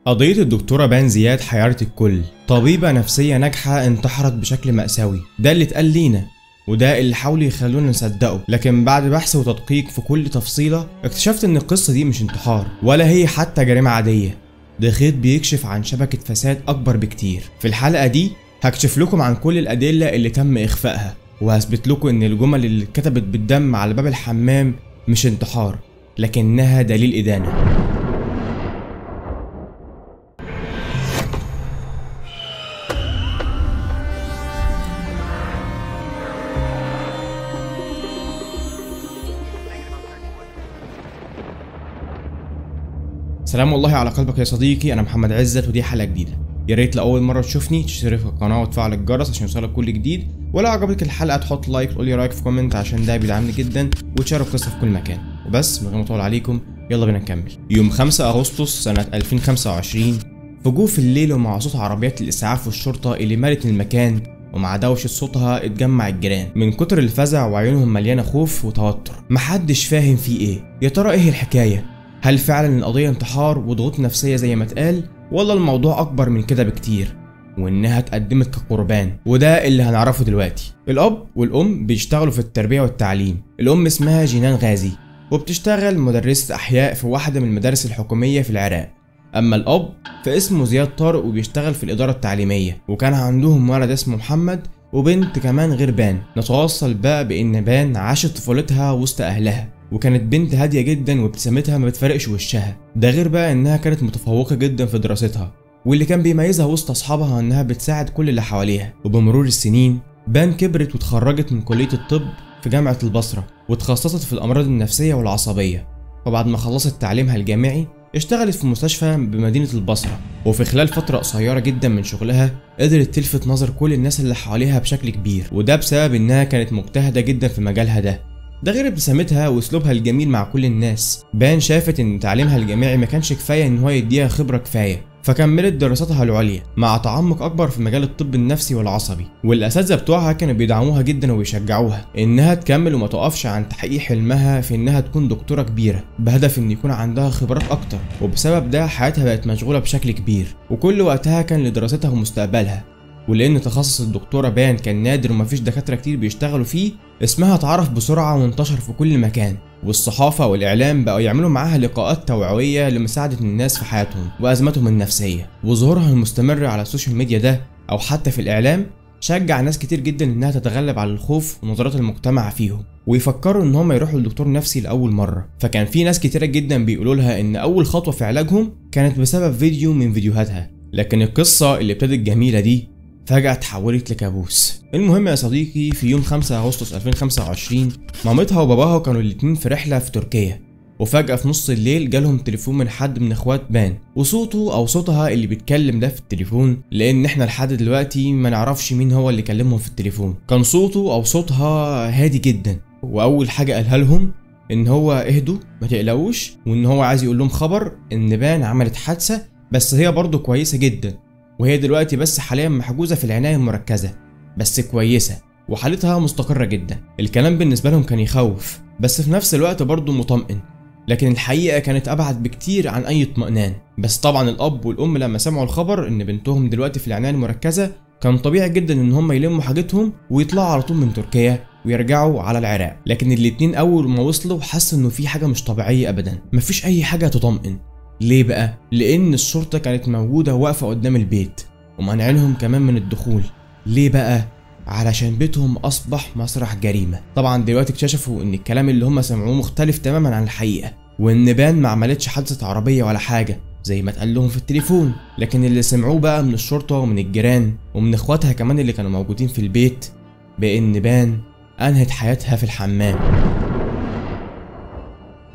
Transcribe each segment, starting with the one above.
قضية الدكتورة بان زياد حيرت الكل. طبيبة نفسية ناجحة انتحرت بشكل مأساوي، ده اللي اتقال لينا وده اللي حاولوا يخلونا نصدقه، لكن بعد بحث وتدقيق في كل تفصيلة اكتشفت ان القصة دي مش انتحار ولا هي حتى جريمة عادية، ده خيط بيكشف عن شبكة فساد أكبر بكتير. في الحلقة دي هكشف لكم عن كل الأدلة اللي تم إخفائها، وهثبت لكم ان الجمل اللي اتكتبت بالدم على باب الحمام مش انتحار، لكنها دليل إدانة. سلام الله على قلبك يا صديقي، انا محمد عزت ودي حلقة جديدة. يا ريت لاول مرة تشوفني تشترك في القناة وتفعل الجرس عشان يوصلك كل جديد، ولو عجبتك الحلقة تحط like وتقول لي رايك في comment عشان ده بيدعمني جدا، وتشارك القصة في كل مكان. وبس من غير ما اطول عليكم يلا بينا نكمل. يوم 5 اغسطس سنة 2025 في جوف الليل، ومع صوت عربيات الاسعاف والشرطة اللي مالت المكان ومع دوشة صوتها اتجمع الجيران من كتر الفزع وعيونهم مليانة خوف وتوتر. محدش فاهم فيه ايه، يا ترى ايه الحكاية؟ هل فعلا القضية انتحار وضغوط نفسية زي ما اتقال، ولا الموضوع أكبر من كده بكتير وإنها اتقدمت كقربان؟ وده اللي هنعرفه دلوقتي. الأب والأم بيشتغلوا في التربية والتعليم. الأم اسمها جنان غازي وبتشتغل مدرسة أحياء في واحدة من المدارس الحكومية في العراق. أما الأب فاسمه زياد طارق وبيشتغل في الإدارة التعليمية، وكان عندهم ولد اسمه محمد وبنت كمان غير بان. نتواصل بقى بإن بان عاشت طفولتها وسط أهلها، وكانت بنت هادية جدا وابتسامتها ما بتفرقش وشها، ده غير بقى انها كانت متفوقة جدا في دراستها، واللي كان بيميزها وسط اصحابها انها بتساعد كل اللي حواليها. وبمرور السنين بان كبرت وتخرجت من كلية الطب في جامعة البصرة، وتخصصت في الامراض النفسية والعصبية. وبعد ما خلصت تعليمها الجامعي اشتغلت في مستشفى بمدينة البصرة، وفي خلال فترة قصيرة جدا من شغلها قدرت تلفت نظر كل الناس اللي حواليها بشكل كبير، وده بسبب انها كانت مجتهدة جدا في مجالها ده غير ابتسامتها واسلوبها الجميل مع كل الناس. بان شافت ان تعليمها الجامعي ما كانش كفاية ان هو يديها خبره كفاية، فكملت دراستها العليا مع تعمق اكبر في مجال الطب النفسي والعصبي، والاساتذه بتوعها كانوا بيدعموها جدا وبيشجعوها انها تكمل وما تقفش عن تحقيق حلمها في انها تكون دكتورة كبيرة، بهدف ان يكون عندها خبرات اكتر. وبسبب ده حياتها بقت مشغولة بشكل كبير، وكل وقتها كان لدراستها ومستقبلها. ولان تخصص الدكتورة بان كان نادر ومفيش دكاترة كتير بيشتغلوا فيه، اسمها اتعرف بسرعة وانتشر في كل مكان، والصحافة والاعلام بقوا يعملوا معاها لقاءات توعوية لمساعده الناس في حياتهم وازماتهم النفسية. وظهورها المستمر على ال social media ده او حتى في الاعلام شجع ناس كتير جدا انها تتغلب على الخوف ونظرات المجتمع فيهم، ويفكروا ان هم يروحوا لدكتور نفسي لاول مرة. فكان في ناس كتيرة جدا بيقولوا لها ان اول خطوة في علاجهم كانت بسبب فيديو من فيديوهاتها، لكن القصة اللي ابتدت جميلة دي فجأة اتحولت لكابوس. المهم يا صديقي، في يوم 5 أغسطس 2025 مامتها وباباها كانوا الاتنين في رحلة في تركيا، وفجأة في نص الليل جالهم تليفون من حد من اخوات بان، وصوته او صوتها اللي بيتكلم ده في التليفون، لان احنا لحد دلوقتي ما نعرفش مين هو اللي كلمهم في التليفون. كان صوته او صوتها هادي جدا، واول حاجة قالها لهم ان هو اهدوا ما تقلقوش، وان هو عايز يقول لهم خبر ان بان عملت حادثة، بس هي برضه كويسة جدا، وهي دلوقتي بس حاليا محجوزة في العناية المركزة، بس كويسة وحالتها مستقرة جدا. الكلام بالنسبة لهم كان يخوف، بس في نفس الوقت برضه مطمئن، لكن الحقيقة كانت أبعد بكتير عن أي اطمئنان. بس طبعا الأب والأم لما سمعوا الخبر إن بنتهم دلوقتي في العناية المركزة كان طبيعي جدا إن هم يلموا حاجتهم ويطلعوا على طول من تركيا ويرجعوا على العراق. لكن الاتنين أول ما وصلوا حسوا إنه في حاجة مش طبيعية أبدا، مفيش أي حاجة تطمئن. ليه بقى؟ لأن الشرطة كانت موجودة واقفة قدام البيت ومنعينهم كمان من الدخول. ليه بقى؟ علشان بيتهم أصبح مسرح جريمة. طبعا دلوقتي اكتشفوا إن الكلام اللي هم سمعوه مختلف تماما عن الحقيقة، وإن بان ما عملتش حادثة عربية ولا حاجة زي ما اتقال لهم في التليفون، لكن اللي سمعوه بقى من الشرطة ومن الجيران ومن إخواتها كمان اللي كانوا موجودين في البيت بإن بان أنهت حياتها في الحمام.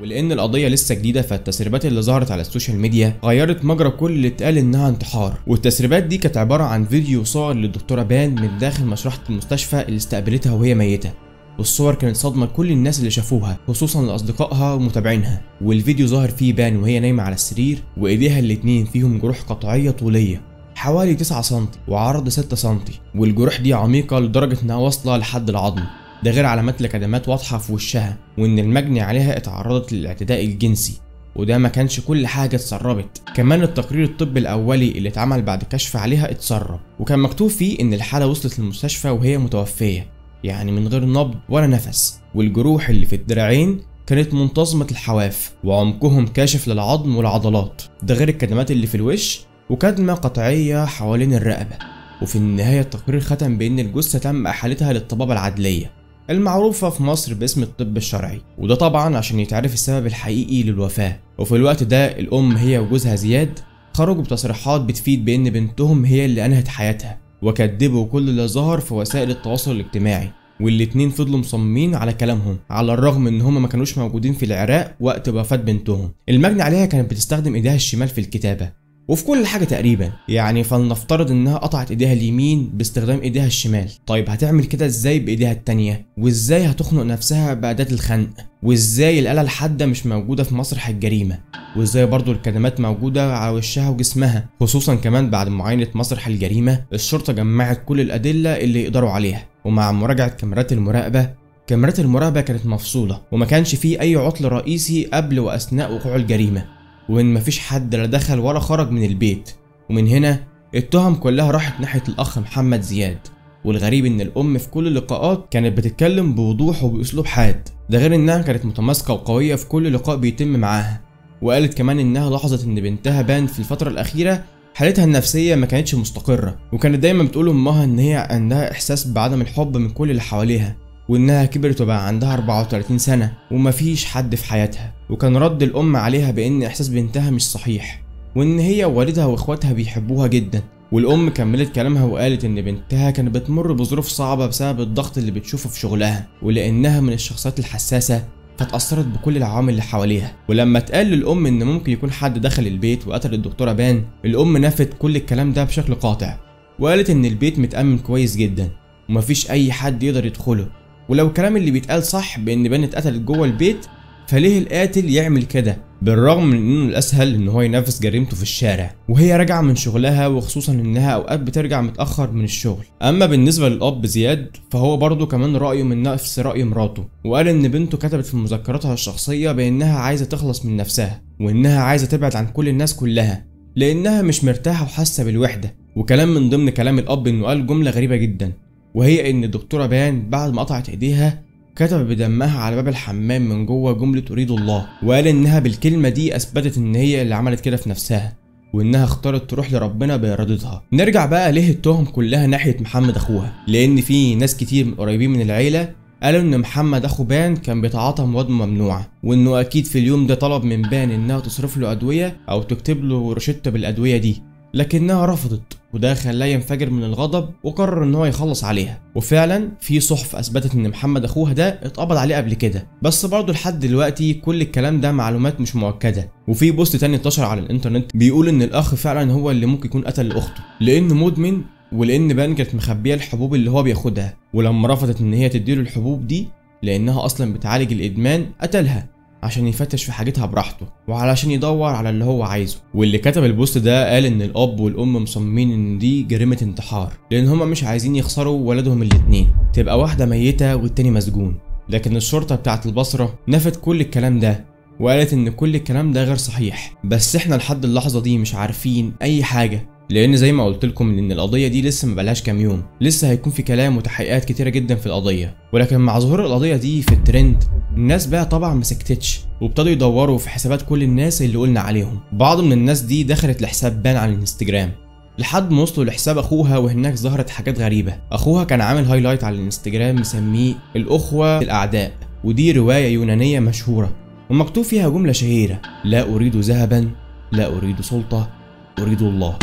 ولان القضية لسه جديدة فالتسريبات اللي ظهرت على ال social media غيرت مجرى كل اللي اتقال انها انتحار. والتسريبات دي كانت عبارة عن فيديو صور للدكتوره بان من داخل مشرحه المستشفى اللي استقبلتها وهي ميته، والصور كانت صدمة لكل الناس اللي شافوها خصوصا لاصدقائها ومتابعينها. والفيديو ظاهر فيه بان وهي نايمة على السرير وايديها الاتنين فيهم جروح قطعية طوليه حوالي 9 سم وعرض 6 سم، والجروح دي عميقة لدرجة انها واصله لحد العظم، ده غير علامات لكدمات واضحة في وشها، وإن المجني عليها اتعرضت للاعتداء الجنسي، وده ما كانش كل حاجة اتسربت، كمان التقرير الطبي الأولي اللي اتعمل بعد كشف عليها اتسرب، وكان مكتوب فيه إن الحالة وصلت للمستشفى وهي متوفية، يعني من غير نبض ولا نفس، والجروح اللي في الدراعين كانت منتظمة الحواف وعمقهم كاشف للعظم والعضلات، ده غير الكدمات اللي في الوش وكدمة قطعية حوالين الرقبة. وفي النهاية التقرير ختم بإن الجثة تم إحالتها للطبابة العدلية المعروفة في مصر باسم الطب الشرعي، وده طبعا عشان يتعرف السبب الحقيقي للوفاة. وفي الوقت ده الأم هي وجوزها زياد خرجوا بتصريحات بتفيد بإن بنتهم هي اللي أنهت حياتها، وكذبوا كل اللي ظهر في وسائل التواصل الاجتماعي، والاتنين فضلوا مصممين على كلامهم على الرغم ان هما ما كانوش موجودين في العراق وقت وفاة بنتهم. المجني عليها كانت بتستخدم ايديها الشمال في الكتابة وفي كل حاجة تقريبا، يعني فلنفترض انها قطعت ايديها اليمين باستخدام ايديها الشمال، طيب هتعمل كده ازاي بايديها التانية؟ وازاي هتخنق نفسها بأداة الخنق؟ وازاي الآلة الحادة مش موجودة في مسرح الجريمة؟ وازاي برضو الكدمات موجودة على وشها وجسمها؟ خصوصا كمان بعد معاينة مسرح الجريمة الشرطة جمعت كل الأدلة اللي يقدروا عليها، ومع مراجعة كاميرات المراقبة، كاميرات المراقبة كانت مفصولة وما كانش فيه أي عطل رئيسي قبل وأثناء وقوع الجريمة، وإن مفيش حد لا دخل ولا خرج من البيت. ومن هنا التهم كلها راحت ناحية الأخ محمد زياد. والغريب إن الأم في كل اللقاءات كانت بتتكلم بوضوح وبأسلوب حاد، ده غير إنها كانت متماسكة وقوية في كل لقاء بيتم معاها. وقالت كمان إنها لاحظت إن بنتها بان في الفترة الأخيرة حالتها النفسية ما كانتش مستقرة، وكانت دايما بتقول لأمها إن هي عندها إحساس بعدم الحب من كل اللي حواليها، وإنها كبرت وبقى عندها 34 سنة ومفيش حد في حياتها. وكان رد الأم عليها بإن إحساس بنتها مش صحيح، وإن هي ووالدها وإخواتها بيحبوها جدا. والأم كملت كلامها وقالت إن بنتها كانت بتمر بظروف صعبة بسبب الضغط اللي بتشوفه في شغلها، ولأنها من الشخصيات الحساسة فاتأثرت بكل العوامل اللي حواليها. ولما اتقال للأم إن ممكن يكون حد دخل البيت وقتل الدكتورة بان، الأم نفت كل الكلام ده بشكل قاطع، وقالت إن البيت متأمن كويس جدا ومفيش أي حد يقدر يدخله، ولو الكلام اللي بيتقال صح بإن بان اتقتلت جوه البيت فليه القاتل يعمل كده؟ بالرغم من انه الاسهل ان هو ينفذ جريمته في الشارع وهي راجعه من شغلها، وخصوصا انها اوقات بترجع متاخر من الشغل. اما بالنسبة للاب زياد فهو برضه كمان رايه من نفس راي مراته، وقال ان بنته كتبت في مذكراتها الشخصية بانها عايزه تخلص من نفسها، وانها عايزه تبعد عن كل الناس كلها لانها مش مرتاحة وحاسه بالوحدة. وكلام من ضمن كلام الاب انه قال جملة غريبة جدا، وهي ان الدكتورة بان بعد ما قطعت ايديها كتب بدمها على باب الحمام من جوه جملة أريد الله، وقال إنها بالكلمة دي أثبتت إن هي اللي عملت كده في نفسها، وإنها اختارت تروح لربنا بإرادتها. نرجع بقى ليه التهم كلها ناحية محمد أخوها، لأن في ناس كتير من قريبين من العيلة قالوا إن محمد أخو بان كان بيتعاطى مواد ممنوعة، وإنه أكيد في اليوم ده طلب من بان إنها تصرف له أدوية أو تكتب له روشتة بالأدوية دي، لكنها رفضت، وده خلاه ينفجر من الغضب وقرر ان هو يخلص عليها. وفعلا في صحف اثبتت ان محمد اخوها ده اتقبض عليه قبل كده، بس برضه لحد دلوقتي كل الكلام ده معلومات مش مؤكدة. وفي post تاني انتشر على الانترنت بيقول ان الاخ فعلا هو اللي ممكن يكون قتل اخته، لانه مدمن، ولان بان كانت مخبيه الحبوب اللي هو بياخدها، ولما رفضت ان هي تديله الحبوب دي لانها اصلا بتعالج الادمان قتلها عشان يفتش في حاجتها براحته وعلشان يدور على اللي هو عايزه. واللي كتب ال post ده قال ان الاب والام مصممين ان دي جريمة انتحار، لان هما مش عايزين يخسروا ولدهم الاتنين، تبقى واحدة ميته والتاني مسجون. لكن الشرطة بتاعه البصرة نفت كل الكلام ده وقالت ان كل الكلام ده غير صحيح، بس احنا لحد اللحظة دي مش عارفين اي حاجة، لان زي ما قلت لكم ان القضية دي لسه ما بقالهاش كام يوم، لسه هيكون في كلام وتحقيقات كتيرة جدا في القضية. ولكن مع ظهور القضية دي في الترند الناس بقى طبعا ما سكتتش، وابتدوا يدوروا في حسابات كل الناس اللي قلنا عليهم. بعض من الناس دي دخلت لحساب بان على الانستجرام لحد ما وصلوا لحساب اخوها، وهناك ظهرت حاجات غريبة. اخوها كان عامل highlight على الانستجرام مسميه الاخوة الاعداء، ودي رواية يونانية مشهورة ومكتوب فيها جملة شهيرة: لا اريد ذهبا، لا اريد سلطة، اريد الله.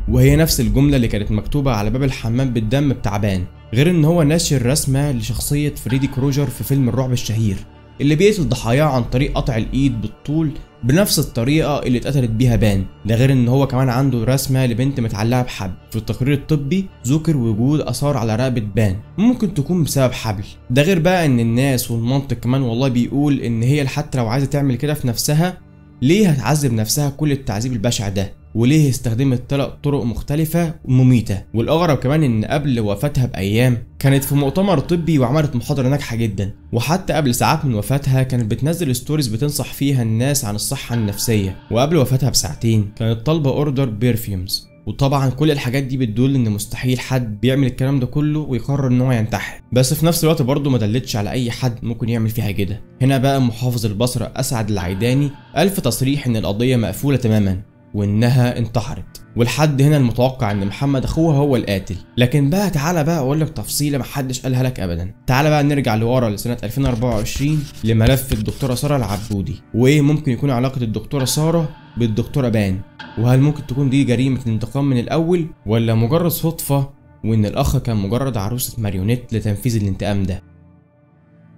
وهي نفس الجملة اللي كانت مكتوبة على باب الحمام بالدم بتاع بان، غير ان هو ناشر رسمة لشخصية فريدي كروجر في فيلم الرعب الشهير اللي بيقتل ضحاياه عن طريق قطع الايد بالطول بنفس الطريقة اللي اتقتلت بيها بان. ده غير ان هو كمان عنده رسمة لبنت متعلقة بحبل. في التقرير الطبي ذكر وجود اثار على رقبة بان ممكن تكون بسبب حبل. ده غير بقى ان الناس والمنطق كمان والله بيقول ان هي حتى لو عايزة تعمل كده في نفسها ليه هتعذب نفسها كل التعذيب البشع ده؟ وليه استخدمت 3 طرق مختلفة مميتة؟ والأغرب كمان إن قبل وفاتها بأيام كانت في مؤتمر طبي وعملت محاضرة ناجحة جدا، وحتى قبل ساعات من وفاتها كانت بتنزل stories بتنصح فيها الناس عن الصحة النفسية، وقبل وفاتها بساعتين كانت طالبة order perfumes. وطبعا كل الحاجات دي بتدل ان مستحيل حد بيعمل الكلام ده كله ويقرر ان هو ينتحر، بس في نفس الوقت برضه ما دلتش على اي حد ممكن يعمل فيها كده. هنا بقى محافظ البصرة اسعد العيداني قال في تصريح ان القضية مقفولة تماما وانها انتحرت، ولحد هنا المتوقع ان محمد اخوها هو القاتل. لكن بقى تعالى بقى اقول لك تفصيله محدش قالها لك ابدا. تعالى بقى نرجع لورا لسنه 2024 لملف الدكتورة ساره العبودي، وايه ممكن يكون علاقة الدكتورة ساره بالدكتورة بان، وهل ممكن تكون دي جريمة انتقام من الاول ولا مجرد صدفة وان الاخ كان مجرد عروسه ماريونيت لتنفيذ الانتقام ده؟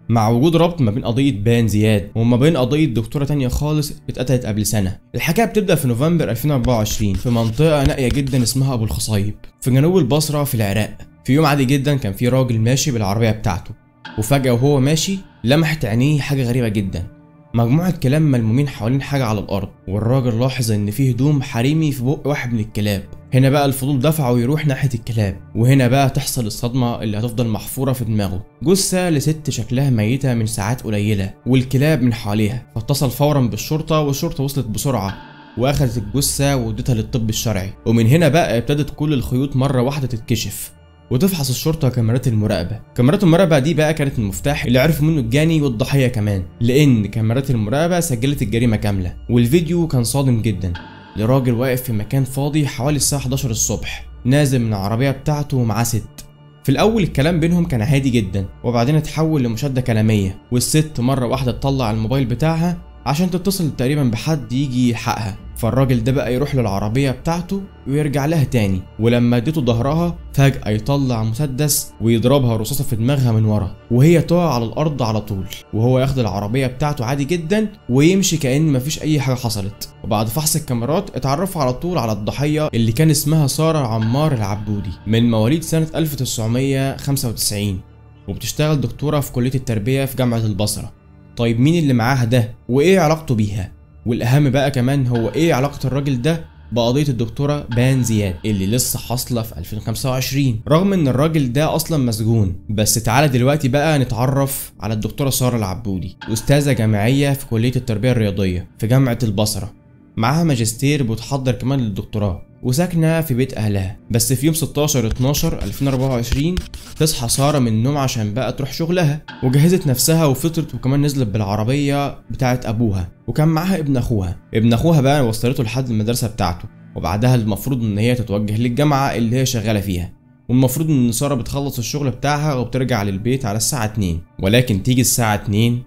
مع وجود ربط ما بين قضية بان زياد وما بين قضية دكتورة تانية خالص اتقتلت قبل سنة. الحكاية بتبدأ في نوفمبر 2024 في منطقة نائية جدا اسمها أبو الخصايب في جنوب البصرة في العراق. في يوم عادي جدا كان في راجل ماشي بالعربية بتاعته، وفجأة وهو ماشي لمحت عينيه حاجة غريبة جدا، مجموعة كلاب ملمومين حوالين حاجة على الأرض، والراجل لاحظ إن فيه هدوم حريمي في بق واحد من الكلاب. هنا بقى الفضول دفعه يروح ناحية الكلاب، وهنا بقى تحصل الصدمة اللي هتفضل محفورة في دماغه، جثة لست شكلها ميتة من ساعات قليلة والكلاب من حواليها. فاتصل فورا بالشرطة، والشرطة وصلت بسرعة وأخذت الجثة وادتها للطب الشرعي. ومن هنا بقى ابتدت كل الخيوط مرة واحدة تتكشف، وتفحص الشرطة كاميرات المراقبة. كاميرات المراقبة دي بقى كانت المفتاح اللي عرفوا منه الجاني والضحية كمان، لأن كاميرات المراقبة سجلت الجريمة كاملة، والفيديو كان صادم جدا لراجل واقف في مكان فاضي حوالي الساعة 11 الصبح، نازل من العربية بتاعته ومعاه ست. في الأول الكلام بينهم كان هادي جدا، وبعدين اتحول لمشادة كلامية، والست مرة واحدة تطلع الموبايل بتاعها عشان تتصل تقريبا بحد يجي يلحقها. فالراجل ده بقى يروح للعربية بتاعته ويرجع لها تاني، ولما اديته ظهرها فجأة يطلع مسدس ويضربها رصاصة في دماغها من ورا، وهي تقع على الأرض على طول، وهو ياخد العربية بتاعته عادي جدا ويمشي كأن مفيش أي حاجة حصلت. وبعد فحص الكاميرات اتعرفوا على طول على الضحية اللي كان اسمها سارة عمار العبودي، من مواليد سنة 1995، وبتشتغل دكتورة في كلية التربية في جامعة البصرة. طيب مين اللي معاها ده وايه علاقته بيها؟ والاهم بقى كمان هو ايه علاقة الراجل ده بقضية الدكتورة بان زياد اللي لسه حاصلة في 2025، رغم ان الراجل ده اصلا مسجون. بس تعالى دلوقتي بقى نتعرف على الدكتورة سارة العبودي، استاذة جامعية في كلية التربية الرياضية في جامعة البصرة، معاها ماجستير بتحضر كمان للدكتوراه، وساكنة في بيت أهلها. بس في يوم 16/12/2024 تصحى سارة من النوم عشان بقى تروح شغلها، وجهزت نفسها وفطرت، وكمان نزلت بالعربية بتاعة أبوها، وكان معاها ابن أخوها. ابن أخوها بقى وصلته لحد المدرسة بتاعته، وبعدها المفروض إن هي تتوجه للجامعة اللي هي شغالة فيها. والمفروض إن سارة بتخلص الشغل بتاعها وبترجع للبيت على الساعة 2، ولكن تيجي الساعة 2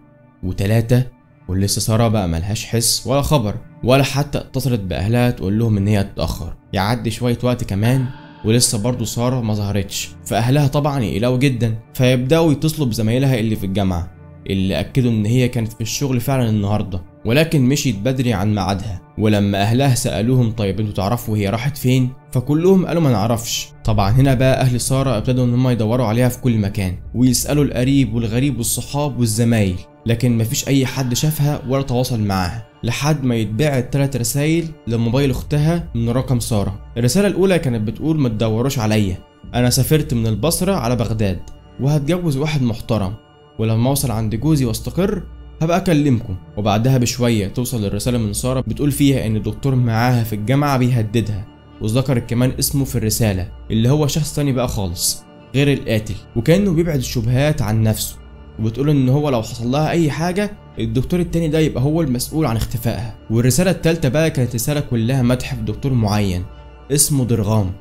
و3 ولسه سارة بقى ملهاش حس ولا خبر، ولا حتى اتصلت بأهلها تقول لهم إن هي هتتأخر. يعدي شوية وقت كمان ولسه برضه سارة ما ظهرتش، فأهلها طبعا يقلقوا جدا، فيبدأوا يتصلوا بزمايلها اللي في الجامعة اللي أكدوا إن هي كانت في الشغل فعلا النهاردة، ولكن مشيت بدري عن ميعادها. ولما أهلها سألوهم طيب انتوا تعرفوا هي راحت فين؟ فكلهم قالوا ما نعرفش. طبعا هنا بقى أهل سارة ابتدوا إن هم يدوروا عليها في كل مكان، ويسألوا القريب والغريب والصحاب والزمايل، لكن مفيش أي حد شافها ولا تواصل معاها، لحد ما يتبعت 3 رسايل لموبايل أختها من رقم سارة. الرسالة الأولى كانت بتقول ما تدوروش عليا، أنا سافرت من البصرة على بغداد وهتجوز واحد محترم، ولما أوصل عند جوزي واستقر هبقى أكلمكم. وبعدها بشوية توصل الرسالة من سارة بتقول فيها إن الدكتور معاها في الجامعة بيهددها، وذكرت كمان اسمه في الرسالة اللي هو شخص تاني بقى خالص غير القاتل، وكأنه بيبعد الشبهات عن نفسه، وبتقول ان هو لو حصل لها اي حاجة الدكتور التاني ده يبقى هو المسؤول عن اختفائها. والرسالة التالتة بقى كانت رسالة كلها مدح في دكتور معين اسمه درغام،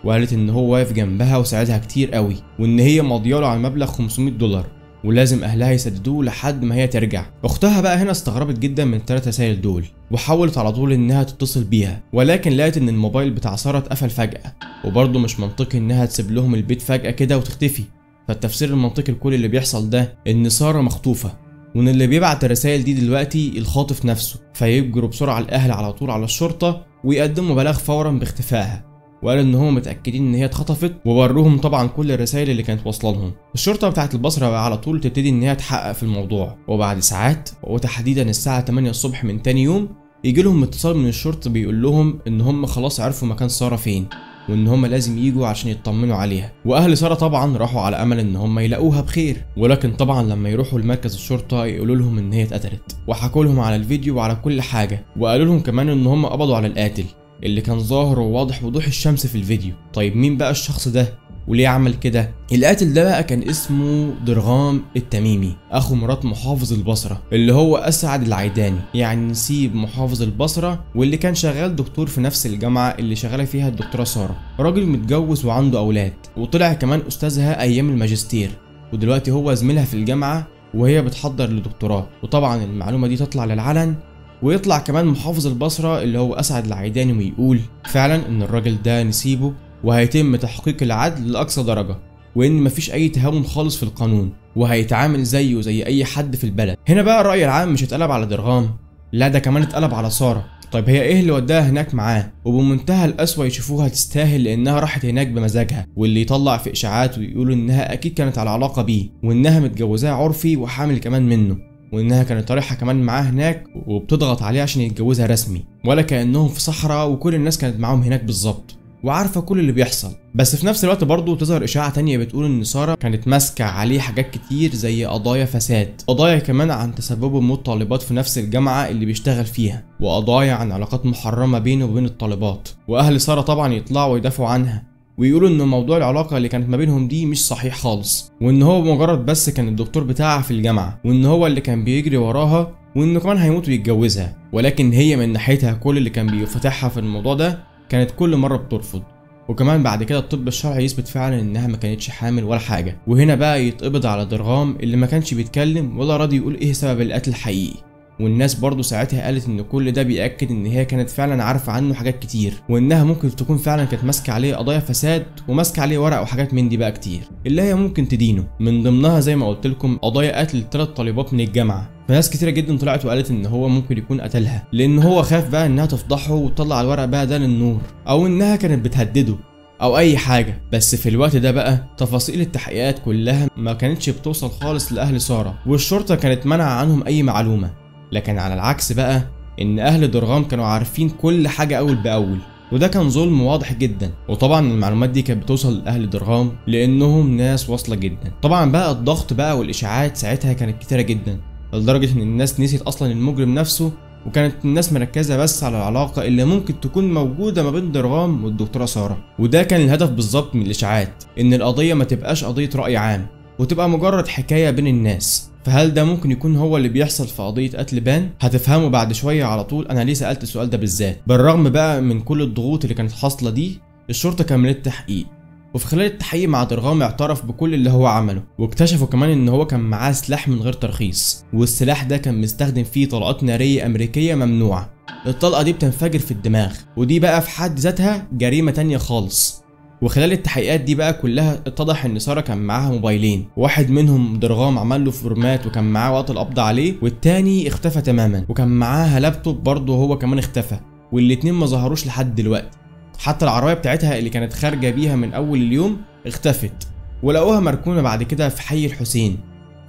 وقالت ان هو واقف جنبها وساعدها كتير قوي، وان هي ماضياله على مبلغ $500 ولازم اهلها يسددوه لحد ما هي ترجع. اختها بقى هنا استغربت جدا من الثلاث رسائل دول، وحاولت على طول انها تتصل بيها، ولكن لقت ان الموبايل بتاع سارة اتقفل فجأة، وبرضه مش منطقي انها تسيب لهم البيت فجأة كده وتختفي. فالتفسير المنطقي لكل اللي بيحصل ده ان سارة مخطوفة، وان اللي بيبعت الرسائل دي دلوقتي الخاطف نفسه. فيجروا بسرعة الاهل على طول على الشرطة ويقدموا بلاغ فورا باختفائها، وقالوا ان هم متاكدين ان هي اتخطفت، ووروهم طبعا كل الرسائل اللي كانت واصله لهم. الشرطة بتاعه البصرة بقى على طول تبتدي ان هي تحقق في الموضوع، وبعد ساعات وتحديدا الساعة 8 الصبح من تاني يوم يجي لهم اتصال من الشرطة بيقول لهم ان هم خلاص عرفوا مكان ساره فين، وان هم لازم يجوا عشان يطمنوا عليها. واهل ساره طبعا راحوا على امل ان هم يلاقوها بخير، ولكن طبعا لما يروحوا لمركز الشرطة يقولوا لهم ان هي اتقتلت، وحكوا لهم على الفيديو وعلى كل حاجة، وقالوا لهم كمان ان هم قبضوا على القاتل اللي كان ظاهر وواضح وضوح الشمس في الفيديو. طيب مين بقى الشخص ده وليه عمل كده؟ القاتل ده بقى كان اسمه درغام التميمي، اخو مرات محافظ البصرة اللي هو اسعد العيداني، يعني نسيب محافظ البصرة واللي كان شغال دكتور في نفس الجامعة اللي شغالة فيها الدكتورة سارة. راجل متجوز وعنده اولاد، وطلع كمان استاذها ايام الماجستير، ودلوقتي هو زميلها في الجامعة وهي بتحضر لدكتوراه. وطبعا المعلومة دي تطلع للعلن، ويطلع كمان محافظ البصرة اللي هو اسعد العيداني ويقول فعلا ان الراجل ده نسيبه، وهيتم تحقيق العدل لأقصى درجة، وإن مفيش أي تهاون خالص في القانون، وهيتعامل زيه زي أي حد في البلد. هنا بقى الرأي العام مش اتقلب على درغام، لا ده كمان اتقلب على سارة. طيب هي إيه اللي وداها هناك معاه؟ وبمنتهى القسوة يشوفوها تستاهل لأنها راحت هناك بمزاجها، واللي يطلع في إشاعات ويقولوا إنها أكيد كانت على علاقة بيه، وإنها متجوزاه عرفي وحامل كمان منه، وإنها كانت رايحة كمان معاه هناك وبتضغط عليه عشان يتجوزها رسمي، ولا كأنهم في صحراء وكل الناس كانت معاهم هناك بالظبط وعارفه كل اللي بيحصل. بس في نفس الوقت برضه تظهر اشاعة تانية بتقول ان ساره كانت ماسكه عليه حاجات كتير زي قضايا فساد، قضايا كمان عن تسببه بموت طالبات في نفس الجامعة اللي بيشتغل فيها، وقضايا عن علاقات محرمة بينه وبين الطالبات. واهل ساره طبعا يطلعوا ويدافعوا عنها ويقولوا ان موضوع العلاقة اللي كانت ما بينهم دي مش صحيح خالص، وان هو مجرد بس كان الدكتور بتاعها في الجامعة، وان هو اللي كان بيجري وراها، وانه كمان هيموت ويتجوزها. ولكن هي من ناحيتها كل اللي كان بيفتحها في الموضوع ده كانت كل مرة بترفض. وكمان بعد كده الطب الشرعي يثبت فعلا انها ما كانتش حامل ولا حاجة. وهنا بقى يتقبض على درغام اللي ما كانش بيتكلم ولا راضي يقول ايه سبب القتل الحقيقي. والناس برضو ساعتها قالت ان كل ده بيأكد ان هي كانت فعلا عارفة عنه حاجات كتير، وانها ممكن تكون فعلا كانت ماسكة عليه قضايا فساد وماسكة عليه ورق وحاجات من دي بقى كتير اللي هي ممكن تدينه، من ضمنها زي ما قلت لكم قضايا قتل 3 طالبات من الجامعة. فناس كتيرة جدا طلعت وقالت ان هو ممكن يكون قتلها لان هو خاف بقى انها تفضحه وتطلع الورق بقى ده للنور، او انها كانت بتهدده او اي حاجة. بس في الوقت ده بقى تفاصيل التحقيقات كلها ما كانتش بتوصل خالص لاهل سارة، والشرطة كانت منع عنهم اي معلومة. لكن على العكس بقى ان اهل درغام كانوا عارفين كل حاجة اول باول، وده كان ظلم واضح جدا. وطبعا المعلومات دي كانت بتوصل لاهل درغام لانهم ناس واصلة جدا. طبعا بقى الضغط بقى والاشاعات ساعتها كانت كتيرة جدا، لدرجة ان الناس نسيت اصلا المجرم نفسه، وكانت الناس مركزة بس على العلاقة اللي ممكن تكون موجودة ما بين درغام والدكتورة سارة. وده كان الهدف بالظبط من الاشاعات، ان القضية ما تبقاش قضية رأي عام وتبقى مجرد حكاية بين الناس. فهل ده ممكن يكون هو اللي بيحصل في قضية قتل بان؟ هتفهموا بعد شوية على طول أنا ليه سألت السؤال ده بالذات. بالرغم بقى من كل الضغوط اللي كانت حاصلة دي، الشرطة كملت تحقيق، وفي خلال التحقيق مع درغام اعترف بكل اللي هو عمله، واكتشفوا كمان ان هو كان معاه سلاح من غير ترخيص، والسلاح ده كان مستخدم فيه طلقات نارية أمريكية ممنوعة. الطلقة دي بتنفجر في الدماغ، ودي بقى في حد ذاتها جريمة تانية خالص. وخلال التحقيقات دي بقى كلها اتضح ان ساره كان معاها موبايلين، واحد منهم درغام عمل له format وكان معاه وقت القبض عليه، والتاني اختفى تماما، وكان معاها لابتوب برضه هو كمان اختفى، والاتنين ما ظهروش لحد دلوقتي. حتى العربية بتاعتها اللي كانت خارجه بيها من اول اليوم اختفت، ولقوها مركونة بعد كده في حي الحسين.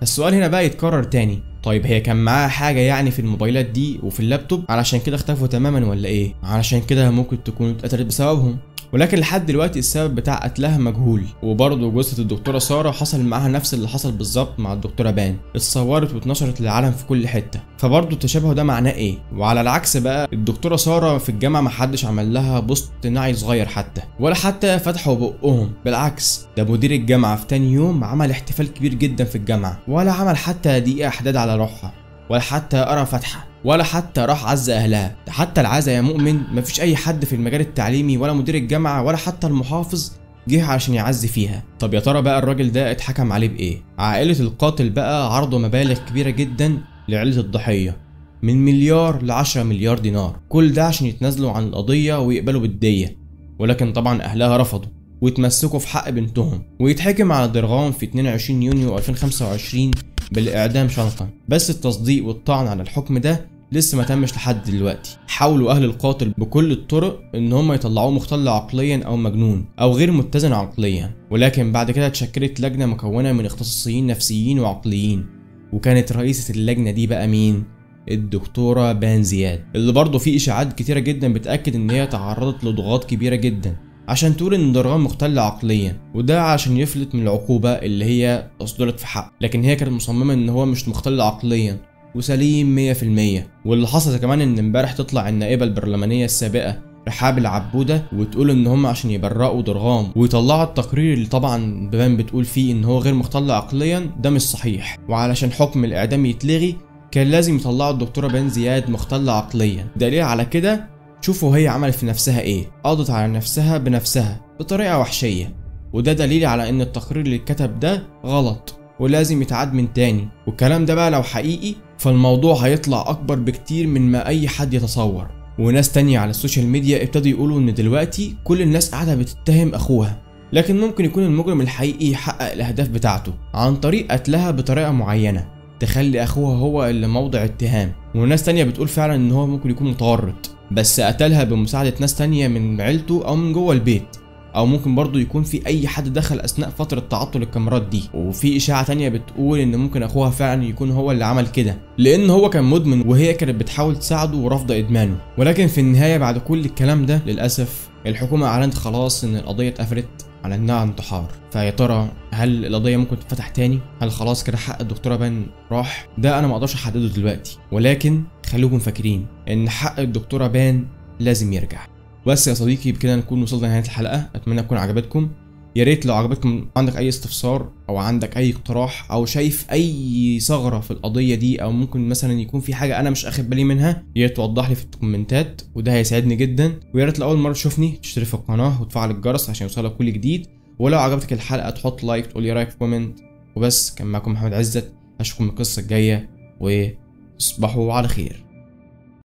السؤال هنا بقى يتكرر تاني، طيب هي كان معاها حاجة يعني في الموبايلات دي وفي اللابتوب علشان كده اختفوا تماما ولا ايه؟ علشان كده ممكن تكون اتقتلت بسببهم. ولكن لحد دلوقتي السبب بتاع قتلها مجهول. وبرضه جثة الدكتورة سارة حصل معاها نفس اللي حصل بالظبط مع الدكتورة بان، اتصورت واتنشرت للعالم في كل حتة. فبرضه التشابه ده معناه ايه؟ وعلى العكس بقى الدكتورة سارة في الجامعة محدش عمل لها post نعي صغير حتى، ولا حتى فتحوا بقهم، بالعكس ده مدير الجامعة في تاني يوم عمل احتفال كبير جدا في الجامعة، ولا عمل حتى دقيقة حداد على روحها، ولا حتى قرا فاتحة، ولا حتى راح عز اهلها. حتى العزا يا مؤمن مفيش اي حد في المجال التعليمي ولا مدير الجامعة ولا حتى المحافظ جه عشان يعزي فيها. طب يا ترى بقى الراجل ده اتحكم عليه بايه؟ عائلة القاتل بقى عرضوا مبالغ كبيرة جدا لعيلة الضحية، من مليار ل10 مليار دينار، كل ده عشان يتنازلوا عن القضية ويقبلوا بالدية. ولكن طبعا اهلها رفضوا ويتمسكوا في حق بنتهم، ويتحكم على درغام في 22 يونيو 2025 بالإعدام شنقا. بس التصديق والطعن على الحكم ده لسه ما تمش لحد دلوقتي. حاولوا أهل القاتل بكل الطرق إن هم يطلعوه مختل عقليا أو مجنون أو غير متزن عقليا، ولكن بعد كده اتشكلت لجنة مكونة من اختصاصيين نفسيين وعقليين، وكانت رئيسة اللجنة دي بقى مين؟ الدكتورة بان زياد، اللي برضه في اشاعات كتيرة جدا بتأكد ان هي تعرضت لضغوط كبيرة جدا عشان تقول ان ضرغام مختل عقليا، وده عشان يفلت من العقوبة اللي هي اصدرت في حقه، لكن هي كانت مصممة ان هو مش مختل عقليا وسليم 100%. واللي حصل كمان ان امبارح تطلع النائبة البرلمانية السابقة رحاب العبودة وتقول ان هم عشان يبرئوا ضرغام ويطلعوا التقرير اللي طبعا بان بتقول فيه ان هو غير مختل عقليا، ده مش صحيح، وعلشان حكم الاعدام يتلغي كان لازم يطلعوا الدكتورة بان زياد مختلة عقليا. دليل على كده شوفوا هي عملت في نفسها ايه، قضت على نفسها بنفسها بطريقة وحشية، وده دليل على ان التقرير اللي اتكتب ده غلط ولازم يتعاد من تاني. والكلام ده بقى لو حقيقي فالموضوع هيطلع اكبر بكتير من ما اي حد يتصور. وناس تانية على ال social media ابتدوا يقولوا ان دلوقتي كل الناس قاعدة بتتهم اخوها، لكن ممكن يكون المجرم الحقيقي يحقق الاهداف بتاعته عن طريق قتلها بطريقة معينة تخلي اخوها هو اللي موضع اتهام. وناس تانية بتقول فعلا ان هو ممكن يكون متورط بس قتلها بمساعدة ناس تانية من عيلته او من جوه البيت، او ممكن برضو يكون في اي حد دخل اثناء فترة تعطل الكاميرات دي. وفي اشاعة تانية بتقول ان ممكن اخوها فعلا يكون هو اللي عمل كده، لان هو كان مدمن وهي كانت بتحاول تساعده ورافضة ادمانه. ولكن في النهاية بعد كل الكلام ده للاسف الحكومة اعلنت خلاص ان القضية اتقفلت على انها انتحار. فيا ترى هل القضية ممكن تتفتح تاني؟ هل خلاص كده حق الدكتورة بان راح؟ ده انا ما اقدرش احدده دلوقتي، ولكن خليكم فاكرين ان حق الدكتورة بان لازم يرجع. بس يا صديقي بكده نكون وصلنا لنهاية الحلقة، اتمنى تكون عجبتكم. يا ريت لو عجبتكم عندك اي استفسار او عندك اي اقتراح او شايف اي ثغره في القضية دي، او ممكن مثلا يكون في حاجة انا مش اخد بالي منها، يا ريت توضح لي في الكومنتات وده هيساعدني جدا. ويا ريت لاول مرة تشوفني تشترك في القناة وتفعل الجرس عشان يوصلك كل جديد، ولو عجبتك الحلقة تحط like تقول لي رايك في comment. وبس، كان معاكم محمد عزت، اشوفكم القصة الجاية وتصبحوا على خير.